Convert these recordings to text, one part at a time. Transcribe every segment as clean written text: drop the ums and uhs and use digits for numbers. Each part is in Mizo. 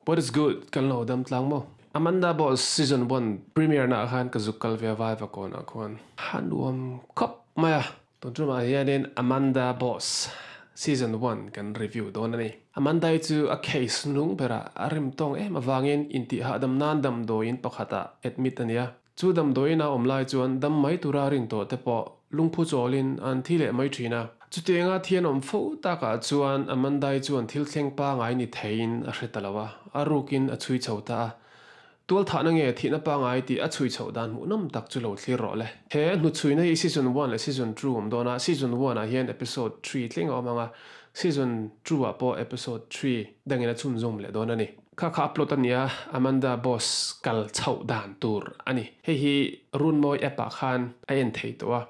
What is good? Kan lo dam tlang maw? Amanda Boss season one premiere na khan ka zuk kal ve vai va kawn ah khuan a nuam khawp mai a. Tun tumah hianin Amanda Boss season one kan review dawn a ni. Amanda hi chu a case nung berah a rim tawng em avangin intihhahdam nan damdawiin pakhatah admit a ni a. Chu damdawiin a awm lai chuan dam mai tura rin tawh te pawh lungphu chawlin an thi leh mai thin a. Chutianga thi an awm fo takah chuan Amandai chuan thil thleng pangai ni theiin a hre ta lo a, a rukin a chhui chho ta a. Tualthahna nge thihna pangai tih a chhui chhoh dan hmuhnawm tak chu lo thlir rawh le. He hnuchhuina hi season one leh season two awm dawn a, season one ah hian episode three thleng a awm ang a, season two ah pawh episode three dangin a chhunzawm leh dawn a ni. Kha kha upload a nia, Amanda Boss kal chhoh dan tur a ni. Hei hi Runmawi app ah khan a en thei tawh a,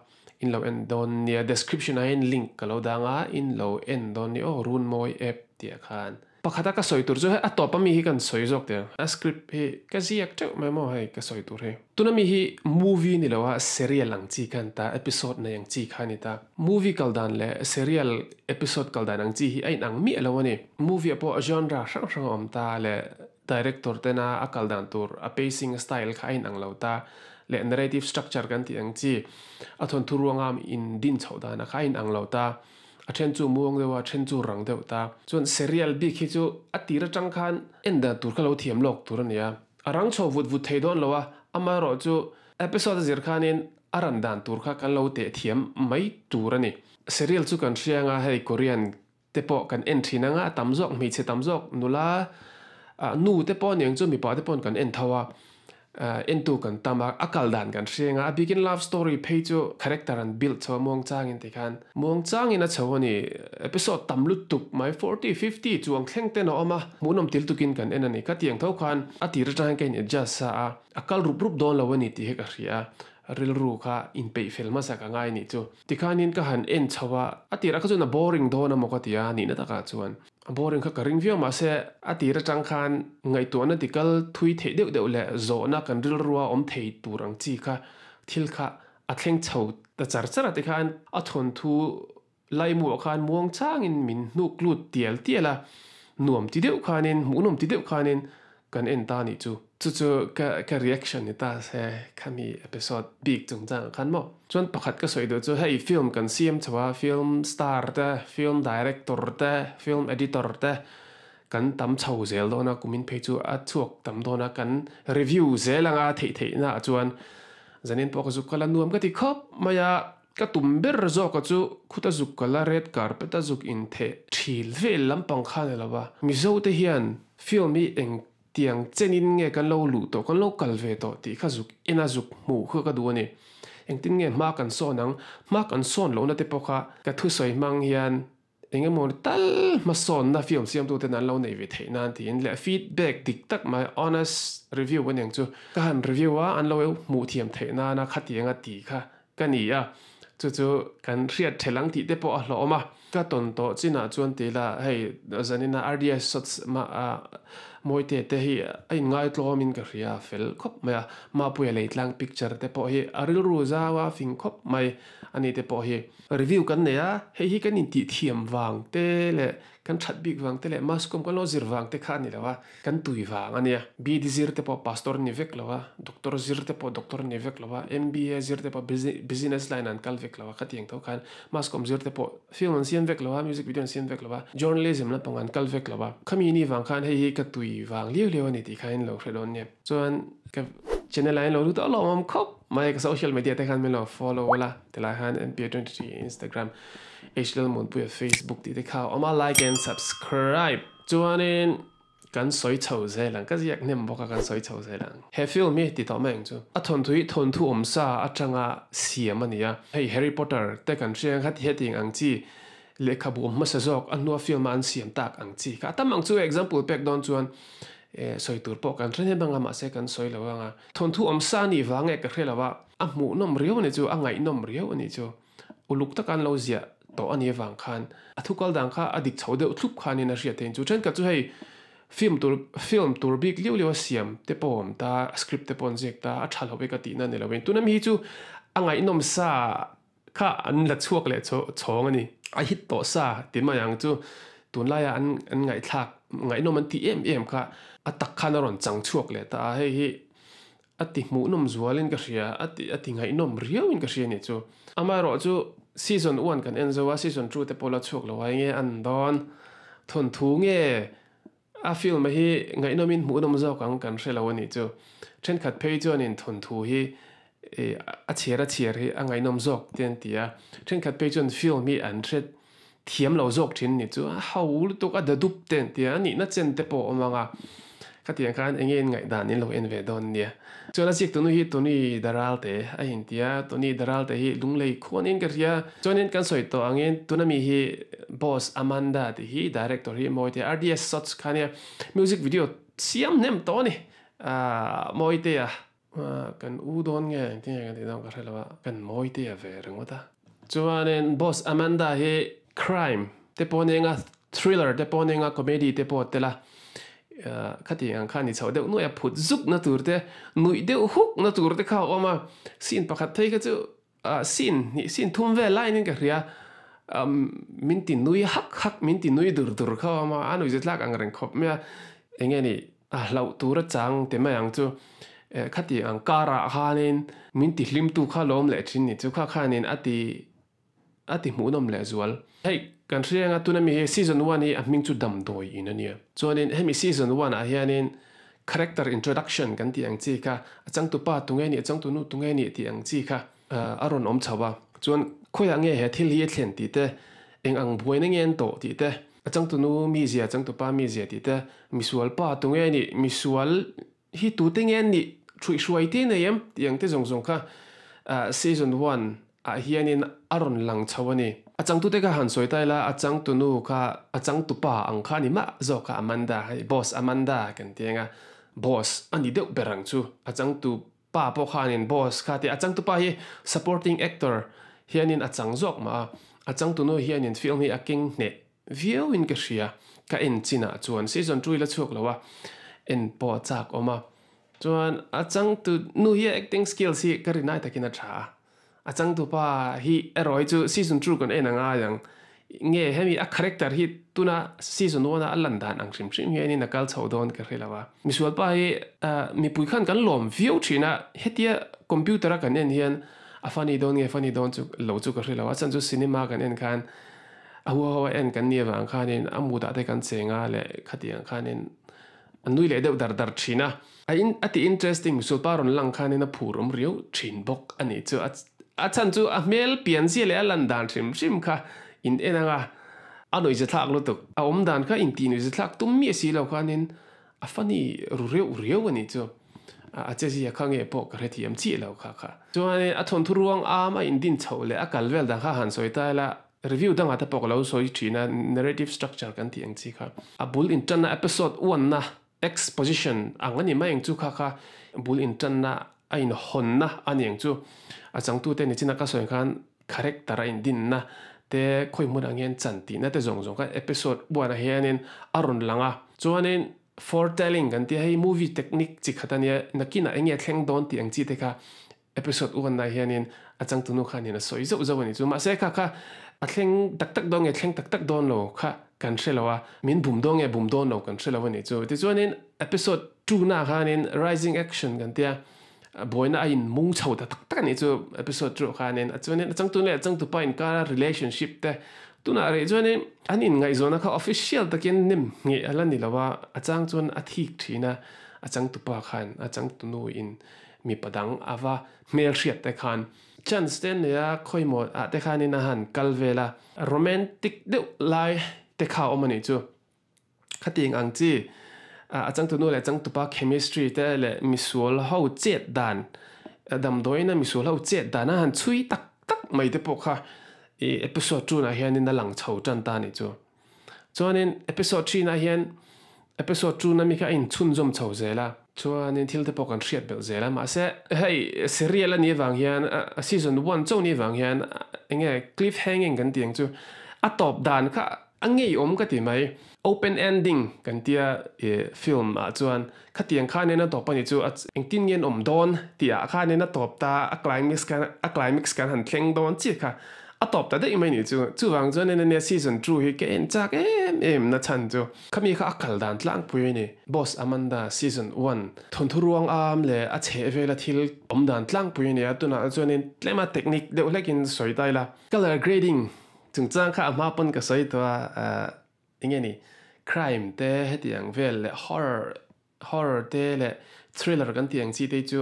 in lo en dawn nia. Description ah hian link ka lo dang a, in lo en dawn nia aw Runmawi app tih ah khan. Pakhata ka sawi tur chu hei a tawp ami hi kan sawi zawk teh ang. A script hi ka ziak teuh mai maw hei ka sawi tur hi. Tuna mi hi movie ni lo a serial ang chi kha a ni ta, episode nei ang chi kha a ni ta. Movie kal dan leh serial episode kal dan ang chi hi a inang miah lo a ni. Movie ah pawh genre hrang hrang a awm ta leh director tena a kal dan tur a pacing style kha a inang lo ta leh narrative structure kan tih ang chi a thawnthu ruangam in din chhoh dana kha a inang lo ta. A then chu muang deuh a, a then chu rang deuh ta. Chuan serial bik hi chu a tir atang khan en dan tur kha lo thiam lawk tur a ni a. A rang chho vut vut thei dawn lo a, amaherawh chu episode a zir khanin a ran dan tur kha kan lo teh thiam mai tur a ni. Serial chu kan hria anga hei Korean te pawh kan en thin anga a tam zawk hmeichhe tam zawk nula ah nu te pawh aniang chu mipa te paw'n kan en tho a, entu kan tam a, a kal dan kan hria anga a bikin love story phei chu character an build chho a muang changin tikhan muang changin a chho a ni. Episode tam lutuk mai 40, 50 chuang thleng ten a awm a, hmuhnawm til tukin kan en a ni. Ka tiang tho khan a tir atang hian ka in adjust sa a, a kal rup rup dawn lo a ni tih hi ka hria a. Rilru kha inpeih fel hmasa ka ngai nih chu. Tikhanin ka han en chho a, a tirah kha chuan a boring dawn a maw ka ti a, nihna takah chuan a boring kha ka ring viau mahse a tir atang khan ngaihtuahna tikal thui theih deuh deuh leh zawhna kan rilrua awm thei tur ang chi kha thil kha a thleng chho ta char char a tikhan a thawnthu laimuah khan muang changin min hnuk lut tial tial a, nuam ti deuh khanin, hmuhnawm ti deuh khanin kan en ta nih chu. Chu chu ka ka reaction ni ta se khami episode bik chungchangah khan maw. Chuan pakhat ka sawi duh chu hei film kan siam chho a, film star te, film director te, film editor te kan tam chho zel dawn a, kumin phei chu a chhuak tam dawn a, kan review zel anga theih theihna ah chuan zanin pawh ka zuk kal a nuam ka ti khawp mai a. Ka tum ber zawka chu khuta zuk kala red carpet a zuk intheh thil vel lampang kha ni lo va, Mizo te hian film hi eng tiang chenin nge kan lo luh tawh, kan lo kal ve tawh tih kha zuk en a zuk hmuh kha ka duh a ni. Engtin nge hma kan sawn ang, hma kan sawn lohna te pawh kha ka thusawi hmang hian Eng emaw tal hmasawnna film siamtuten an lo nei ve theih nan tiin leh feedback dik tak mai honest review a niang chu ka han review a, an lo hmuh thiam theih nana khatianga ti kha ka ni a, chu chu kan hriat thelh ang tih te pawh a hlawhawm a. Ka tawn tawh chinah chuan ti ila hei zanina RDS shots mah a Mawite te hi a inngaitlawmin ka hria a fel khawp mai a, Mapuia Leitlang picture te pawh hi a rilru zau a fing khawp mai a ni te pawh hi. Review kan nei a, hei hi kan intih thiam vang te leh kan that bik vang te leh mass com kan lo zir vang te kha a ni lo a, kan tui vang a nia. BD zir te pawh pastor ni vek lo a, doctor zir te pawh doctor ni vek lo a, MBA zir te pawh business line an kal vek lo a, khatiang tho khan mass com zir te pawh film an siam vek lo a, music video an siam vek lo a, journalism lampang an kal vek lo a. Khami ni vang khan hei hi ka tui vang liau liau a ni tih kha in lo hre dawn nia. Chuan ka channel ah in lo lut a lawmawm khawp mai ka social media te khan min lo follow la tilai khan npa23 Instagram Hlalmuanpuia Facebook tih te kha a awm a like and subscribe chuanin kan sawi chho zel ang ka ziak hnem bawk a kan sawi chho zel ang he film hi ti tawh mai ang chu a thawnthu hi thawnthu awm sa atanga siam a ni a hei Harry Potter te kan hria ang kha ti hetiang ang chi lehkhabu awm hmasa zawk a hnua film a an siam tak ang chi kha a tam ang chu example pek dawn chuan Eh, sawi tur pawh kan hre hnem anga mahse kan sawi lo anga. Thawnthu awm sa nih vang nge ka hre lo a, a hmuhnawm riau a nih chu, a ngaihnawm riau a nih chu. Uluk taka an lo ziah tawh a nih avang khan a thu kal dan kha a dik chho deuh thlup khanin a hriat theih chu. Thenkhat chu hei film tur film tur bik liau liau a siam te pawh a awm ta, a script te pawh an ziak ta, a tha lo e ka tihna a ni lo in. Tuna mi hi chu a ngaihnawm sa Kha an la chhuak leh chhawng a ni. A hit tawh sa ti mai ang chu tunlaia an an ngaihthlak Ngaihnawm an tih em em kha a tak khan a rawn chang chhuak leh ta a, hei hi a ti hmuhnawm zualin ka hria, a ti a ti ngaihnawm riauin ka hria a nih chu. Amaherawh chu season one kan en zo a, season two te pawh la chhuak lo a, enge an dawn thawnthu nge a film hi ngaihnawmin hmuhnawm zawk ang kan hre lo a nih chu. Thenkhat phei chuanin thawnthu hi a chhiar a chhiar hi a ngaihnawm zawk te an ti a, thenkhat phei chuan film hi an hre thiam lo zawk thin ni chu a ho lutuk a da dup te an tia a nihna chen te pawh a awm ang a khatiang khan eng nge in ngaihdan in lo en ve dawn nia chuan a ziak tunu hi Tony Daralte a intia Tony Daralte hi lunglei khuanin ka hria chuanin kan sawi tawh angin tuna mi hi Boss Amanda tih hi director hi Mawitea RDS Shots kha nia music video siam hnem tawh a ni ah Mawitea Kan u dawn nge engtin nge kan tih dawn ka hre lo a, kan Mawitea ve ringawt a. Chuanin Boss Amanda hi crime te pawh nia nga, thriller te pawh nia nga, comedy te pawh tel a, khati ang khan i chhoh deuh nuaih a, phut zuk na tur te, nuih deuh huk na tur te kha a awm a, scene pakhat phei kha chu scene hnih scene thum vel laiin ka hria, min ti nui hak hak, min ti nui dur dur kha a awm a, a nuihzatlak ang reng khawp mai a, eng nge ni A hlauh tur a chang ti mai ang chu. Khati ang karah khanin min ti hlimtu kha lawm leh thin ni chu kha khanin a ti a ti hmuhnawm leh zual. Hei kan hria anga tuna mi hi season one hi a hming chu damdawi in a nia. Chuanin hemi season one ah hianin character introduction kan tih ang chi kha a changtupa tunge nih a changtunu tunge nih tih ang chi kha a rawn awm chho a. Chuan khawiah nge he thil hi a thlen tih te eng ang buaina nge an tawh tih te A changtunu mizia, changtupa mizia tih te, misual pa tunge nih, misual hi tute nge an nih, hruihhruai te nei em tih ang te zawng zawng kha season one ah hianin a rawn lang chho a ni. A changtute kha han sawi ta ila, a changtunu kha a changtupa ang kha a ni mah zawk a, Amanda, hei boss Amanda kan ti ang a, boss a ni deuh ber ang chu, a changtu pa pawh khanin boss kha ti a changtupa hi supporting actor hianin a chang zawk mah a, a changtunu hianin film hi a keng hneh viau in ka hria ka en chinah chuan season two ila chhuak lo a en pawh a chak awm a chuan a changtunu hi a acting skills hi ka rinai takin a tha a. A changtupa hi erawh hi chu season two kan en a ngai ang. Nge hemi a character hi tuna season one a a lan dan ang hrim hrim hianin a kal chho dawn ka hre lo a. Misualpa hi mipui khan kan lawm viau thin a, hetia computer a kan en hian a funny dawn nge funny dawn chu lo chu ka hre lo a, chhan chu cinema kan en khan a huaho a en kan nih avang khanin a mood ah te kan cheng a leh khatiang khanin a nui leh deuh dar dar thin a. A in a ti interesting sulpa rawn lang khanin a phur awm riau thin bawk a nih chu. A chhan chu a hmel pian zia leh a lan dan hrim hrim kha in en ang a, a nuihzathlak lutuk. A awm dan kha intih nuihzathlak tum miah si lo khanin a funny ru reuh riau a nih chu. A che zia kha nge pawh ka hrethiam chiah lo kha kha. Chuanin a thawnthu ruang am a indin chhoh leh a kal vel dan kha han sawi ta ila, review dangah te pawh ka lo sawi thin a, narrative structure kan tih ang chi kha. A bul intanna episode one na Exposition ang a ni mai ang chu kha kha bul intanna a inhawnna a ni ang chu. A changtute nichina ka sawi khan character a indinna te khawi hmun ang hian chan tihna te zawng zawng kha episode one ah hianin a rawn lang a. Chuanin foretelling kan tia hei movie technique chi khat a nia nakinah eng nge thleng dawn tih ang chi te kha episode one ah hianin a changtunu khanin a sawi zauh zauh a ni chu. Mahse kha kha a thleng tak tak dawn nge thleng tak tak dawn lo kha kan hre lo a, min bum dawn nge bum dawn lo kan hre lo a ni chu. Tichuanin episode two na khanin rising action kan tia buaina a in mung chho ta tak tak a ni chu episode two ah khanin. A chuanin a changtunu leh a changtupa inkara relationship te tunah rih chuanin an inngaihzawnna kha official takin nem ngheh a la ni lo a, a chang chuan a thik thin a, a changtupa khan a changtunu in Mipa dang a va hmel hriat te khan chance te nei a, khawimaw ah te khanin a han kal vel a, romantic deuh lai te kha a awm a nih chu. Khatiang ang chi a changtunu leh changtupa chemistry te leh misual ho chet dan, damdawiin a misual ho chet dan a han chhui tak tak mai te pawh kha i episode two ah hianin a lang chho tan ta a nih chu. Chuanin episode thinah hian episode two na mi kha a inchhunzawm chho zel a, chuanin thil te pawh kan hriat belh zel a, mahse hei serial a nih avang hian a season one chauh nih avang hian eng nge cliff hanging kan tih ang chu a tawp dan kha a ngeiawm ka ti mai. Open ending kan tia film ah chuan khatiang khanin a tawp a nih chu a engtin nge an awm dawn tih ah khanin a tawp ta a climax khan a climax kan han thleng dawn chiah kha. A tawp ta daih mai nih chu. Chuvang chuan en ania season 2 hi ka en chak em em na chhan chu. Khami kha a kal dan tlangpui a ni. Boss Amanda season 1 thawnthu ruang am leh a chheh vela thil awm dan tlangpui a ni a. Tunah chuanin tlema technique deuh hlekin sawi ta ila. Colour grading chungchang kha a hma pawn ka sawi tawh a, enge ni crime te hetiang vel leh horror horror te leh thriller kan tih ang chi te chu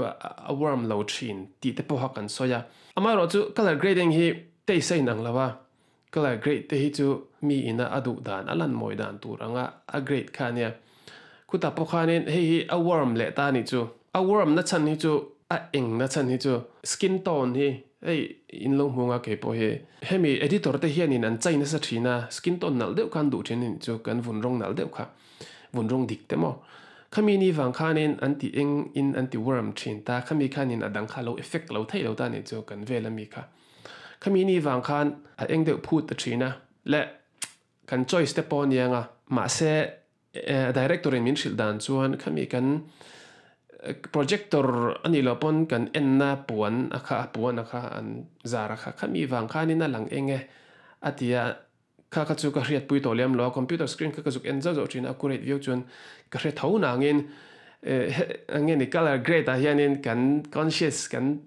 a warm lo thin tih te pawha kan sawi a. Amaherawh chu colour grading hi taste a inang lo a, colour grade te hi chu mi ina a duh dan a lan mawi dan tur anga a grade kha ania. Khutah pawh khanin hei hi a warm leh ta anih chu. A warm na chhan hi chu a eng na chhan hi chu skin tone hi hei in lo hmu anga kei pawh hi hemi editor te hianin an chai nasa thin a, skin tone nalh deuh kha an duh thin anih chu kan vun rawng nalh deuh kha. Vun rawng dik te maw? Khami ni vang khanin an ti eng in an ti warm thin ta, khami khanin a dang kha lo effect lo theih lo ta nih chu kan vel ami kha. Khami ni vang khan a eng deuh phut ta thin a, le kan choice te pawh aniang a, mahse director in min hrilh dan chuan khami kan projector anih loh pawn kan enna puan a kha a puan a kha an zar a kha khami vang khanin a lang eng e a ti a. Kha kha chu ka hriatpui tawh lem lo a, computer screen kha ka zuk en zauh zauh thin a, accurate viau chuan ka hre tho nangin eng nge ni colour grade ah hianin kan conscious kan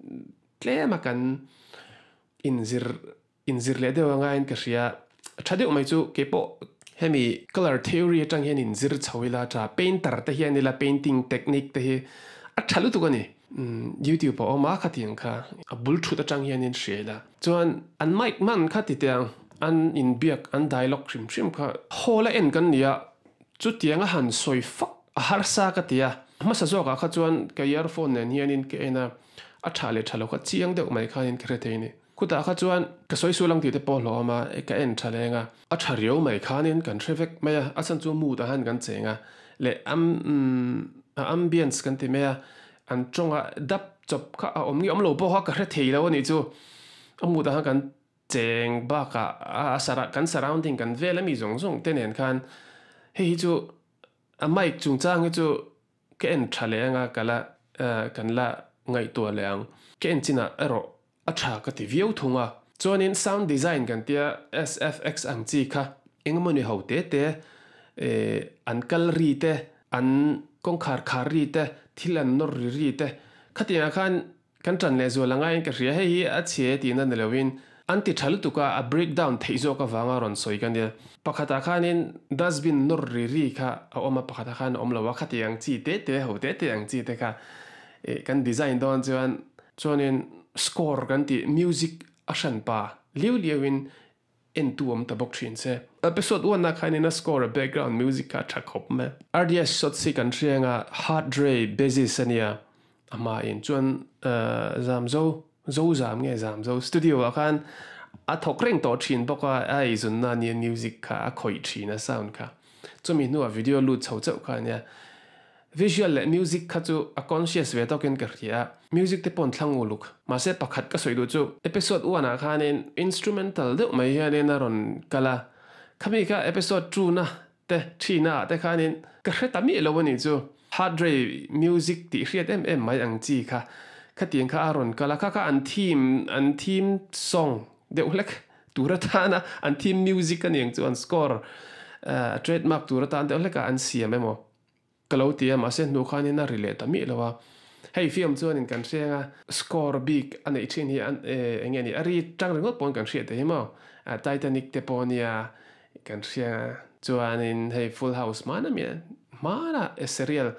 tlem a kan inzir inzir leh deuh angaiin ka hria. Tha deuh mai chu keipawh hemi colour theory atang hian inzir chho ila tha painter te hian ila painting technique te hi a tha lutuk a ni. YouTube a awm a khatiang kha a bul thut atang hianin hria ila chuan an mic man kha ti teh ang. An inbiak, an dialogue hrim hrim kha hall a en kan ni a, chutiang a han sawi fak a harsa ka ti a. Hmasa zawkah kha chuan ka earphone nen hianin ka en a, a tha leh tha lo kha chiang deuh mai khanin ka hre thei a ni. Khutah kha chuan ka sawi sual ang tih te pawh hlawhawm a, ka en tha leng a, a tha riau mai khanin kan hre vek mai a, a chhan chu mood ah han kan cheng a, leh am a ambience kan ti mai a, an tawngah dap chawp kha a awm nge awm lo pawh kha ka hre thei lo a nih chu, a mood ah khan kan Cheng bakah a sara kan surrounding kan vel ami zawng zawng te nen khan hei hi chu a mic chungchang hi chu ka en tha leh anga ka la kan la ngaihtuah leh ang. Ka en chinah erawh a tha ka ti viau thung a. Chuanin sound design kan tia SFX ang chi kha engmawni ho te te an kal ri te, an kawngkhar khar ri te, thil an nawr ri ri te khatiangah khan Kan ṭan leh zual angaiin ka hria, hei hi a chhe tihna ni loin an ti ṭha lutuk a, a break down theih zawk avanga rawn sawi ka nia. Pakhatah khanin dustbin nawr ri ri kha a awm a, pakhatah khan a awm lo a, khati ang chi te te, ho te te ang chi te kha kan design dawn chuan chuanin score kan tih music a hranpa liu liauin entu awm ta bawk thin che. Episode one ah khan in a score a background music kha a tha khawp mai. RDS shots hi kan hria anga heart ray basis a nia a hma in chuan Zamzo Zo Zam nge Zamzo studio ah khan a thawk reng tawh thin bawk a a eizunna ania music kha a khawih thin a sound kha chumi hnuah video lut chho chauh kha ania. Visual leh music kha chu a conscious ve tawkin ka hria a, music te paw'n thlang uluk. Mahse pakhat ka sawi duh chu episode one ah khanin instrumental deuh mai hianin a rawn kal a, khami kha episode two na te three na ah te khanin ka hre ta miah lo a nih chu. Hard ray music tih hriat em em mai ang chi kha khatiang kha a rawn kal a, kha kha an theme an theme song deuh hlek tur atana an theme music a niang chu an score trademark tur atan deuh hlekah an siam emaw. Ka lo ti a, mahse hnu khanin a ri leh ta miah lo a. Hei film chuanin kan hriang a, score bik a neih thin hi an eng nge ni, a ri tang ringawt pawn kan hriat thei hi maw? Titanic te pawh nia kan hriang a, chuanin hei Full House hmana mi hmana serial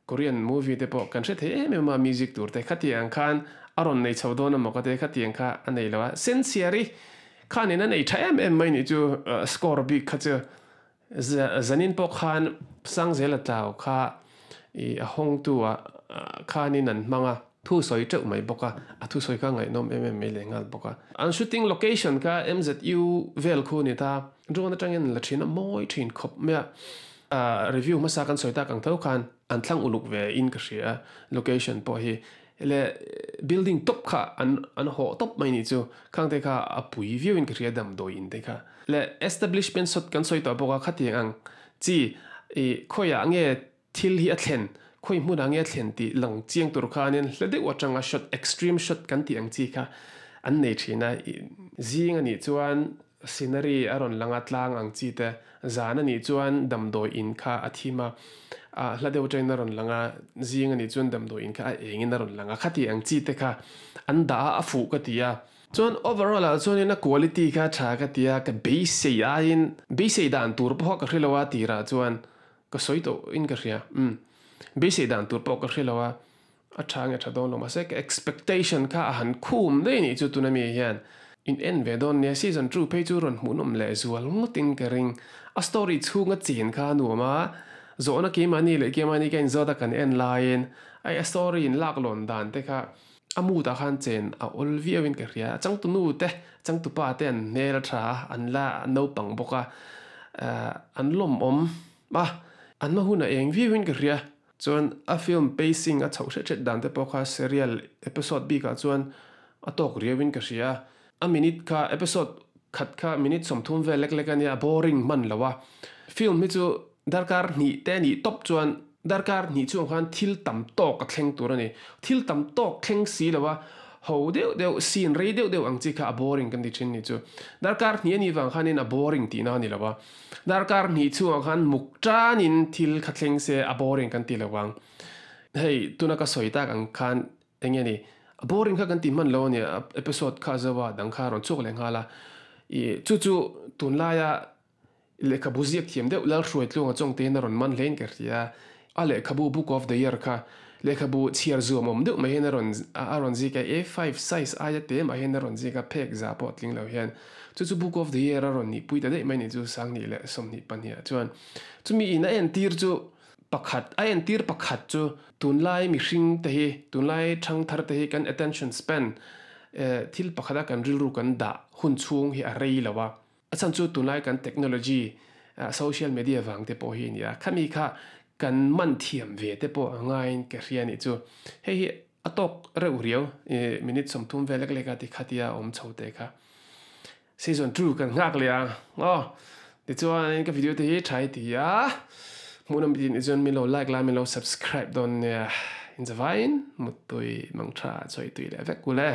Korean movie te pawh kan hre thei em em a, music tur te khatiang khan a rawn nei chho dawn emaw ka ti, khatiang kha a nei lo a. Sensiari khanin a nei tha em em mai nih chu score bik kha chu. Zanin pawh khan Sangzela tlau kha i a hawngtu ah khanin an hmang a, thu sawi teuh mai bawk a, a thusawi kha ngaihnawm em em mai leh nghal bawk a. An shooting location kha MZU vel khu a ni ta, drone atangin la thin a mawi thin khawp mai a, review hmasa kan sawi tak ang tho khan an thlang uluk ve in ka hria a, location pawh hi le building tawp kha an an hawh tawp mai nih chu, khangte kha a pui viau in ka hria damdawi in te kha. Leh establishment shot kan sawi tawh bawk a, khatiang ang chi i khawiah nge thil hi a thlen, khawi hmunah nge a thlen tih lang chiang tur khanin hla deuh atanga shot, extreme shot kan tih ang chi kha an nei thin a, zing a nih chuan scenery a rawn lang a tlang ang chi te, zan a nih chuan damdawi in kha a thim a, ah hla deuh atangin a rawn lang a, zing a nih chuan damdawi in kha a engin a rawn lang a, khati ang chi te kha an dah a, a fuh ka ti a. Chuan overall ah chuanin a quality kha tha ka ti a, ka beisei aiin beisei dan tur pawh ka hre lo a tirah chuan ka sawi tawh in ka hria, umm beisei dan tur pawh ka hre lo a, A tha nge tha dawn lo mahse ka expectation kha a han khum daih nih chu tuna mi hian in en ve dawn nia season two phei chu rawn hmuhnawm leh zual ngawt in ka ring a story chhunga chen kha a nuam a zawhna keimahni leh keimahni ka inzawt a kan en laiin ai a story in lak lawn dan te kha a mood ah khan chen a awl viau in ka hria a changtu nu te changtu pa te an hmel a tha a an la naupang bawk a an lawmawm a an hma hun a eng viau in ka hria. Chuan a film pacing a chhoh hret hret dan te pawh kha serial episode bikah chuan a tawk riauin ka hria a. A minute kha episode khat kha minute 30 vel lek lek a nia, a boring hman lo a. Film hi chu darkar hnih te nih tawp chuan darkar hnih chhungah khan thil tam tawk a thleng tur a ni. Thil tam tawk thleng si lo a, ho deuh deuh scene rei deuh deuh ang chi kha a boring kan ti thin ni chu. Darkar hnih a nih vang khanin a boring tihna a ni lo a. Darkar hnih chhungah khan muk tanin thil kha thleng se a boring kan ti lo ang. Hei tuna ka sawi tak ang khan eng nge ni a boring kha kan ti hman lo a ni a episode kha zo a dang kha a rawn chhuak leh nghal a. Ih chu chu tunlaia lehkhabu ziak thiam deuh Lalhruaitlunga chawngtein a rawn man hlein ka hria. A lehkhabu Book of the Year kha lehkhabu chhiar zuam awm deuh mai hian a rawn a rawn zik a, A5 size aia te mah hian a rawn zik a, phek za pawh tling lo hian. Chu chu Book of the Year a rawn nihpui ta daih mai ni chu 2022 ah chuan. Chumi in a entir chu pakhat, a entir pakhat chu tunlai mihring te hi, tunlai thangthar te hi kan attention span, thil pakhata kan rilru kan dah hun chhung hi a rei lo a. A chhan chu tunlai kan technology, social media vang te pawh hi a ni a, khami kha kan man thiam ve te pawh a ngaiin ka hria a nih chu. Hei hi a tawk reuh riau, minute 30 vel lek lek a ti khatia awm chho te kha. Season 2 kan nghak leh ang aw. Tichuan ka video te hi tha i ti a, hmuhnawm i tih nih chuan min lo like la, min lo subscribe dawn nia. Inzavaiin muttui mangtha chawi tui leh vek u le.